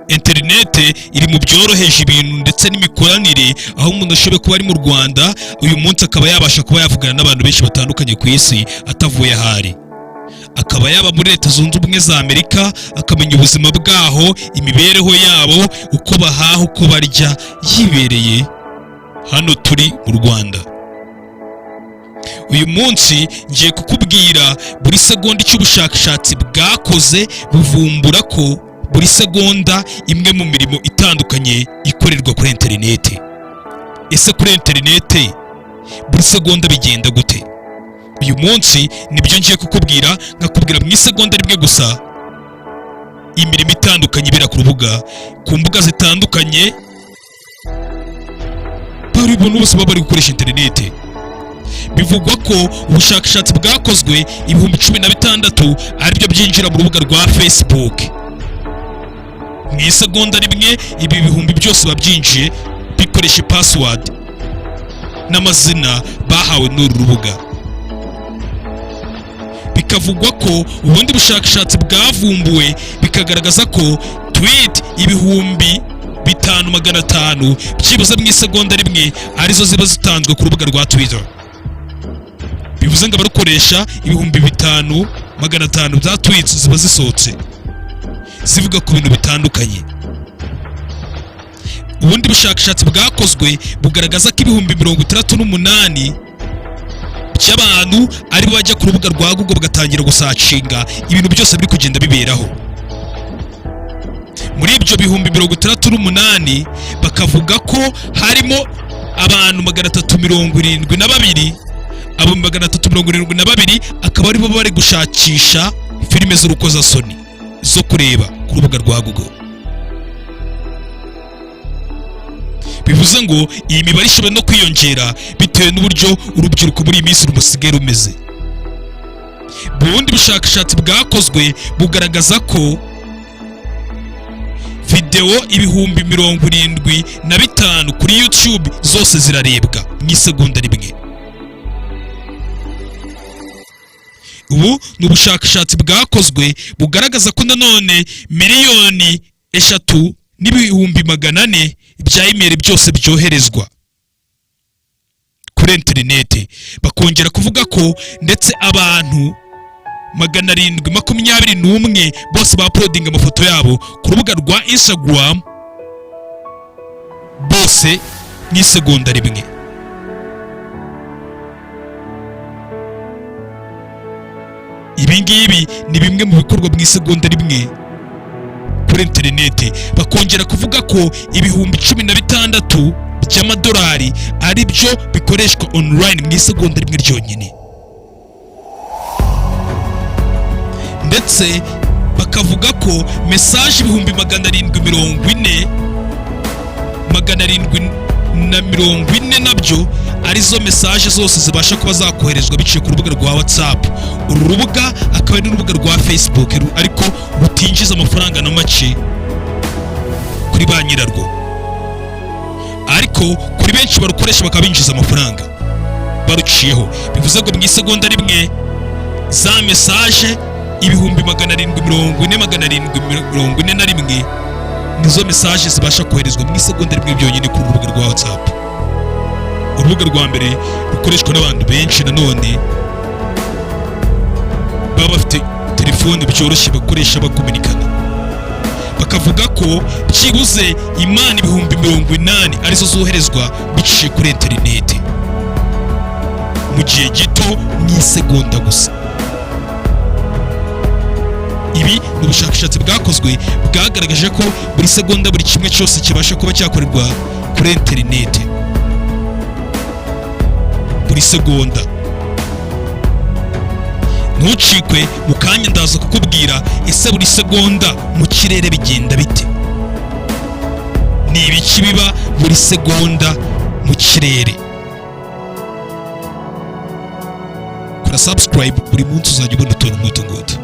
Interinete iri mu byoroheje ibintu ndetse n'imikoranire, aho umuntu ashoboye kuba ari mu Rwanda uyu munsi akaba yabasha kuba yavugana n'abantu benshi batandukanye ku isi atavuye aho ari, akaba yaba muri Leta Zunze Ubumwe za Amerika, akamenya ubuzima bwaho, imibereho yabo, uko bahaha, uko barya, yibereye hano turi mu Rwanda. Uyu munsi ngiye kukubwira buri segonda icyo ubushakashatsi bwakoze buvumbura ko buri segonda imwe mu mirimo itandukanye ikorerwa kuri interineti. Ese kuri interineti buri segonda bigenda gute? Uyu munsi nibyo ngiye kukubwira, nkakubwira mu isegonda rimwe gusa imirimo itandukanye ibera ku rubuga, ku mbuga zitandukanye, bari bose baba bari gukoresha interineti. Bivugwa ko ubushakashatsi bwakozwe 16,000 aribyo byinjira mu rubuga rwa Facebook mu isegonda rimwe. Ibi bihumbi byose biba byinjiye bikoresha password n'amazina bahawe n'uru rubuga. Bikavugwa ko ubundi bushakashatsi bwavumbuwe bikagaragaza ko tweet 5,500 byibuze mu isegonda rimwe arizo ziba zitanzwe ku rubuga rwa Twitter. Bivuze ngo abarukoresha 5,500 bya tweets ziba zisohotse zivuga ku bintu bitandukanye. Ubundi bushakashatsi bwakozwe bugaragaza ko 68,000 by'abantu aribo bajya ku rubuga rwa Google bagatangira gusearchinga ibintu byose biri kugenda biberaho. Muri ibyo 68,000 bakavuga ko harimo abantu 372. Abo 372 akaba aribo bari gushakisha filime z'urukozasoni zo kureba ku rubuga rwa Google. Bivuze ngo iyi mibare ishobora no kwiyongera bitewe n'uburyo urubyiruko muri iyi minsi rumusigaye rumeze. Ubundi bushakashatsi bwakozwe bugaragaza ko videwo 75,000 kuri YouTube zose zirarebwa mu isegonda rimwe. Ubu ni ubushakashatsi bwakozwe bugaragaza ko nanone 3,400,000 bya imeri byose byoherezwa kuri interineti. Bakongera kuvuga ko ndetse abantu 721 bose bauploadinga amafoto yabo ku rubuga rwa Instagram bose mu isegonda rimwe. Ibi ngibi ni bimwe mu bikorwa mu isegonda rimwe kuri interineti. Bakongera kuvuga ko 16,000 by'amadolari ari byo bikoreshwa online mu isegonda rimwe ryonyine. Ndetse bakavuga ko message 740,000 740 nabyo arizo message zose zibasha kuba zakoherezwa biciye ku rubuga rwa WhatsApp. Uru rubuga akaba ari n'urubuga rwa Facebook, ariko rutinjiza amafaranga na make kuri ba nyirarwo, ariko kuri benshi barukoresha bakaba binjiza amafaranga baruciyeho. Bivuze ngo mu isegonda rimwe za message 740,000 741 nizo message zibasha koherezwa mu isegonda rimwe byonyine kuri rubuga rwa WhatsApp, urubuga rwa mbere rukoreshwa n'abantu benshi nanone baba bafite telefone byoroshye bakoresha bakominikana. Bakavuga ko byibuze imana 80,000 arizo zoherezwa biciye kuri interineti mu gihe gito mu isegonda gusa. Ibi ni ubushakashatsi bwakozwe bwagaragaje ko buri segonda buri kimwe cyose kibasha kuba cyakorerwa kuri interineti buri segonda. Ntucikwe, mu kanya ndaza kukubwira ese buri segonda mu kirere bigenda bite, ni ibiki biba buri segonda mu kirere. Kora subscribe, buri munsi uzajya ubona utuntu nk'utu ngutu.